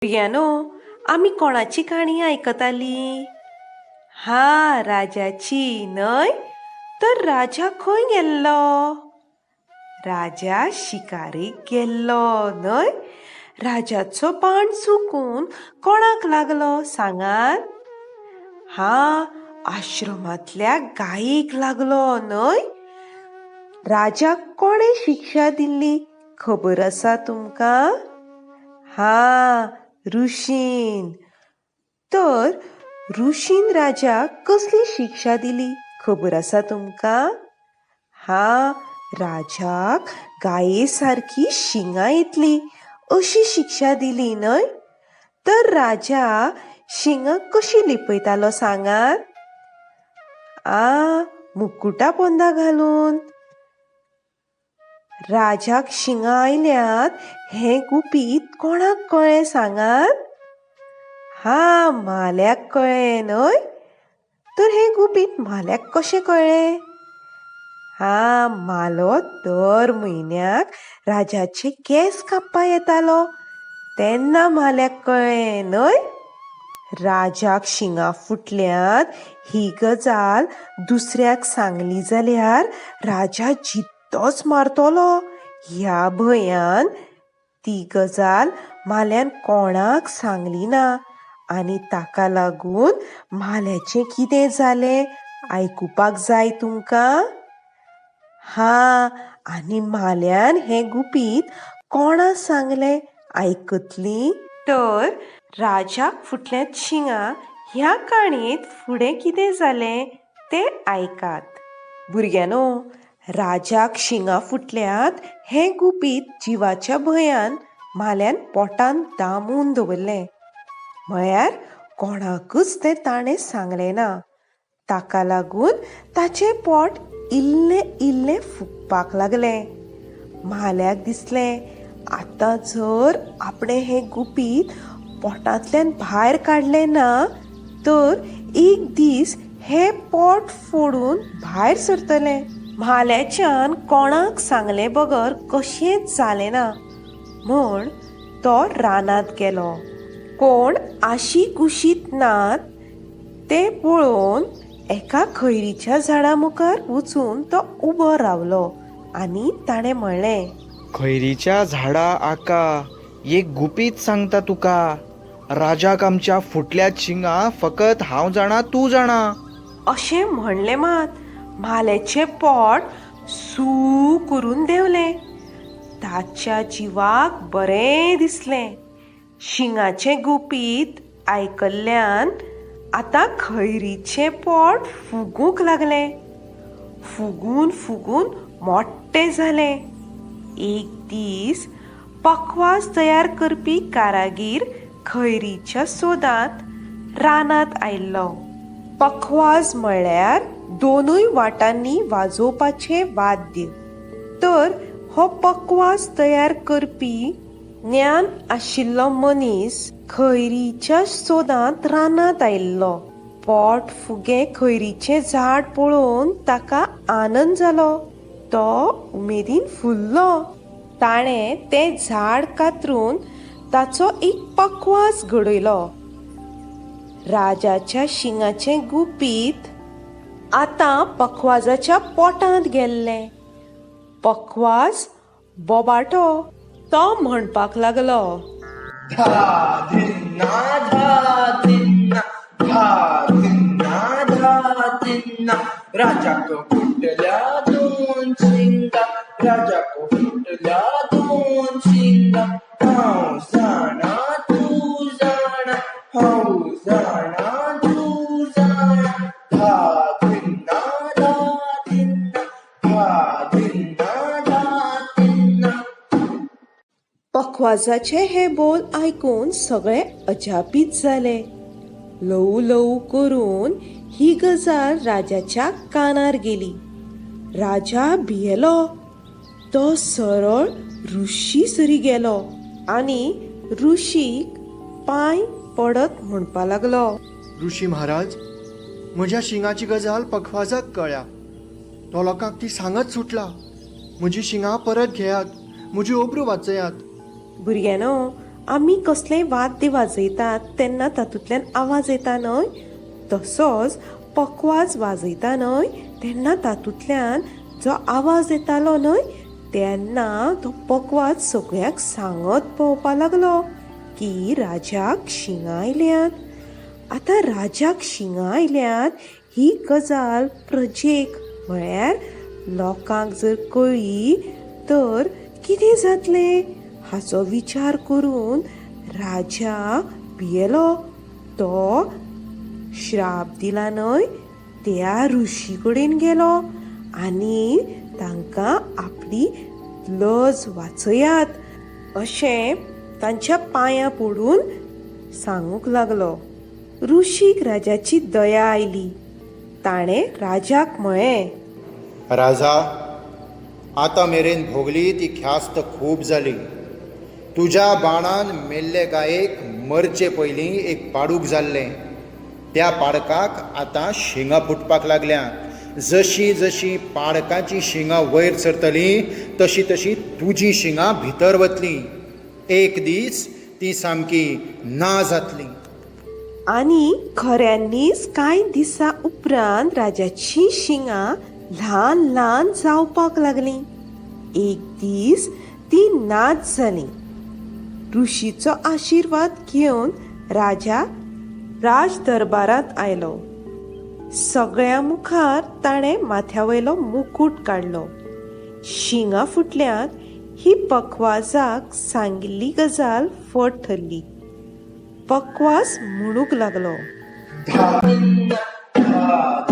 भुरग्यांनो, आमी कोणाची काणी आयकतालीं? हा, राजाची न्हय? तर राजा खंय गेल्लो? राजा शिकारेक गेल्लो न्हय? राजाचो बाण चुकून कोणाक लागलो सांगात? हा, आश्रमांतल्या गायेक लागलो न्हय? राजाक कोणें शिक्षा दिल्ली खबर आसा तुमकां? हा, ऋषीन. तर ऋषीन राजाक कसली शिक्षा दिली खबर आसा तुमकां? हा, राजाक गाये सारकी शिंगां येतली अशी शिक्षा दिली न्हय? तर राजा शिंगां कशी लिपयतालो सांगात? आ, मुकुटा पोंदा घालून. राजाक शिंगां आयल्यात हें गुपीत कोणाक कळ्ळें सांगात? हा, म्हाल्याक कळ्ळें न्हय? तर हें गुपीत म्हाल्याक कशें कळ्ळें? हा, म्हालो दर म्हयन्याक राजाचे केंस कापपा येतालो तेन्ना म्हाल्याक कळ्ळें न्हय? राजाक शिंगां फुटल्यांत ही गजाल दुसऱ्याक सांगली जाल्यार राजा जित्तोच मारतलो ह्या भंयान ती गजाल म्हाल्यान कोणाक सांगली ना आनी ताका लागून म्हाल्याचें कितें जालें आयकुपाक जाय तुमकां? हा, आनी म्हाल्यान हें गुपीत कोणा सांगलें आयकतलीं? तर राजाक फुटल्यांत शिंगां ह्या काणयेंत फुडें कितें जालें तें आयकात. भुरग्यांनो, राजाक शिंगां फुटल्यांत हें गुपीत जिवाच्या भंयान म्हाल्यान पोटांत दामून दवरलें. म्हळ्यार कोणाकूच तें ताणें सांगलें ना. ताका लागून ताचें पोट इल्लें इल्लें फुगपाक लागलें. म्हाल्याक दिसलें आतां जर आपणें हें गुपीत पोटांतल्यान भायर काडलें ना तर एक दीस हें पोट फोडून भायर सरतलें. म्हाल्याच्यान कोणाक सांगले बगर कशेंच जालें ना म्हूण तो रानांत गेलो. कोण आशी कुशीत नात तें पळोवन एका खैरीच्या झाडा मुखार वचून तो उबो रावलो आनी ताणें म्हणलें, खैरीच्या झाडा आका, एक गुपीत सांगता तुका. राजाक आमच्या फुटल्यात शिंगां फकत हांव जाणा तूं जाणा. अशें म्हणलें मात, म्हाल्याचें पोट सू करून देंवलें. ताच्या जिवाक बरें दिसलें. शिंगाचें गुपीत आयकल्ल्यान आतां खैरीचें पोट फुगूंक लागलें. फुगून फुगून मोट्टें जालें. एक दीस पखवाज तयार करपी कारागीर खैरीच्या सोदांत रानांत आयिल्लो. पखवाज म्हळ्यार दोनूय वाटांनी वाजोवपाचें वाद्य. तर हो पखवाज तयार करपी ज्ञान आशिल्लो मनीस खैरीच्या सोदांत रानांत आयिल्लो. पोट फुगें खैरीचें झाड पळोवन ताका आनंद जालो. तो उमेदीन फुल्लो. ताणें तें झाड कातरून ताचो एक पखवाज घडयलो. राजाच्या शिंगाचें गुपीत आतां पखवाजाच्या पोटांत गेल्लें. पखवाज बोबाटो. तो म्हणपाक लागलो, धा धिन्ना धा धिन्ना धा धिन्ना धा धिन्ना, राजाक फुटल्या दोन शिंगां, राजाक फुटल्या दोन शिंगां, हांव जाणा तूं जाणा, हांव जाणा तूं जाणा, धा धिन्ना धा धिन्ना धा धिन्ना धा धिन्ना. पखवाजाचे हे बोल आयकून सगळे अजापीत जाले. ल्हवू ल्हवू करून ही गजाल राजाच्या कानार गेली. राजा भियेलो. तो सरळ ऋषी सरी गेलो आनी ऋषीक पांय पडत म्हणपा लागलो, ऋषी महाराज, म्हज्या शिंगाची गजाल पखवाजाक कळ्ळ्या. तो लोकांक ती सांगत सुटला. म्हजी शिंगां परत घेयात, म्हजी ओब्रू वाचयात. भुरग्यांनो, आमी कसलेंय वाद्य वाजयतात तेन्ना तातूंतल्यान आवाज येता न्हय, तसोच पखवाज वाजयता न्हय तेन्ना तातूंतल्यान जो आवाज येतालो न्हय, तेन्ना तो पखवाज सगळ्यांक सांगत भोंवपा लागलो की राजाक शिंगां आयल्यात. आतां राजाक शिंगां आयल्यात ही गजाल प्रजेक म्हळ्यार लोकांक जर कळ्ळी तर कितें जातलें हाचो विचार करून राजा भियेलो. तो श्राप दिला न्हय त्या ऋषी कडेन गेलो आनी तांकां आपली लज वाचयात अशें तांच्या पांयां पडून सांगूंक लागलो. ऋषीक राजाची दया आयली. ताणें राजाक म्हळें, राजा, आतां मेरेन भोगली ती ख्यास्त खूब जाली. तुज्या बाणान मेल्ले गायेक मरचे पयलीं एक पाडूक जाल्लें. त्या पाडकाक आतां शिंगां फुटपाक लागल्यांत. जशीं जशीं पाडकाचीं शिंगां वयर सरतलीं तशीं तशीं तुजीं शिंगां भितर वतलीं. एक दीस तीं सामकीं ना जातलीं. आनी खऱ्यांनीच कांय दिसां उपरांत राजाचीं शिंगां ल्हान ल्हान जावपाक लागलीं. एक दीस तीं नाच जालीं. ऋषीचो आशिर्वाद घेवन राजा राज दरबारांत आयलो. सगळ्यां मुखार ताणें माथ्यावयलो मुकूट काडलो. शिंगां फुटल्यांत ही पखवाजाक सांगिल्ली गजाल फट ठरली. पखवाज म्हणूंक लागलो, धा धा.